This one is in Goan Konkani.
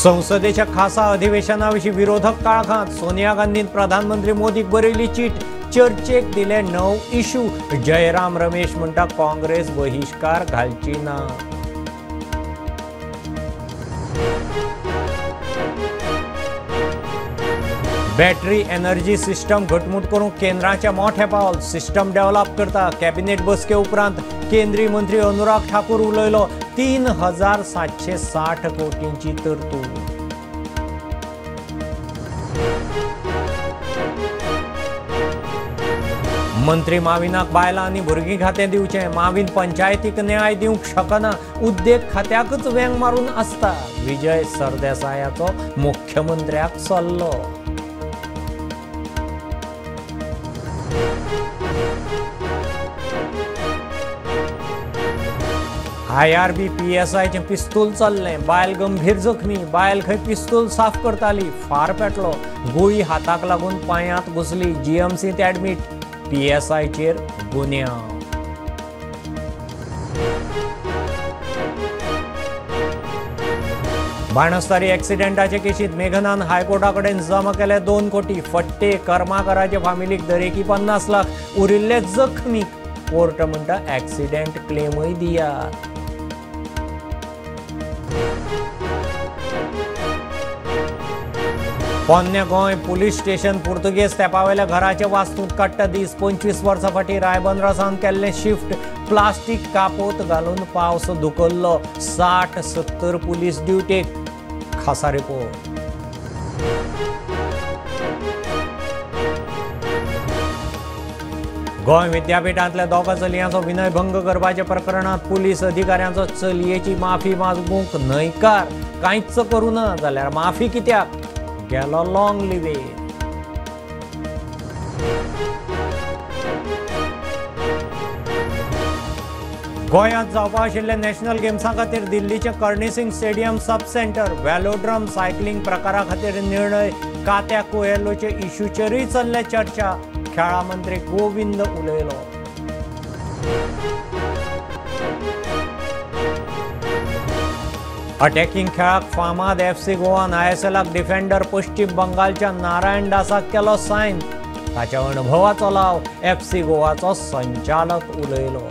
संसदेच्या खासा अधिवेशनाविशीं विरोधक काळखांत. सोनिया गांधीन प्रधानमंत्री मोदीक बरयली चीट. चर्चेक दिले 9 इशू. जयराम रमेश म्हणटा काँग्रेस बहिश्कार घालची ना. बॅटरी एनर्जी सिस्टम घटमूट करूंक केंद्राचें मोठें पावल. सिस्टम डेव्हलप करता. कॅबिनेट बसके उपरांत केंद्रीय मंत्री अनुराग ठाकूर उलयलो. 3760 कोटींची तरतूद. मंत्री माविनाक बायलां आनी भुरगीं खातें दिवचें. माविन पंचायतीक न्याय दिवंक शकना. उद्देग खात्याकच वेंग मारून आसता. विजय सरदेसायाचो मुख्यमंत्र्याक सल्लो. आयआरबी पीएसआयचें पिस्तूल चल्लें. बायल गंभीर जखमी. बायल खंय पिस्तूल साफ करताली. फार पेटलो. गुळी हाताक लागून पांयांत घुसली. जीएमसींत ऍडमीट. पीएसआयचेर गुन्यांव. बाणस्तारी एक्सिडेंटाचे केशींत मेघनान हायकोर्टा कडेन जमा केले 2 कोटी. फट्टे कर्माकराचे फामिलीक दरेकी 50 लाख. उरिल्ले जखमी. कोर्ट म्हणटा एक्सिडेंट क्लेमय दियात. पोन्ने गोंय पुलीस स्टेशन पुर्तुगेज तेंपावेल्या घराचे वास्तूंत काडटा दीस. 25 वर्सां फाटीं रायबंदरा सावन केल्लें शिफ्ट. प्लास्टीक कापोत घालून पावस धुकल्लो. 60-70 पुलीस ड्युटेक. खासा रिपोर्ट. गोंय विद्यापीठांतल्या 2 चलयांचो विनयभंग करपाच्या प्रकरणांत पुलीस अधिकाऱ्यांचो चलयेची माफी मागूंक न्हयकार. कांयच करूं ना जाल्यार माफी कित्याक? गेलो लॉंग लिवेर. गोंयांत जावपा आशिल्ल्या नॅशनल गेम्सां खातीर दिल्लीचें Karni Singh stadium sub centre velodrome cycling प्रकारा खातीर निर्णय. कात्या कोएलोचे इशूचेरूय चल्ल्या चर्चा. खेळां मंत्री गोविंद उलयलो. अटॅकिंग खेळाक फामाद एफसी गोवान आयएसएलाक डिफेंडर पश्चिम बंगालच्या नारायण दासाक केलो सायन. ताच्या अणभवाचो लाव एफसी गोवाचो संचालक उलयलो.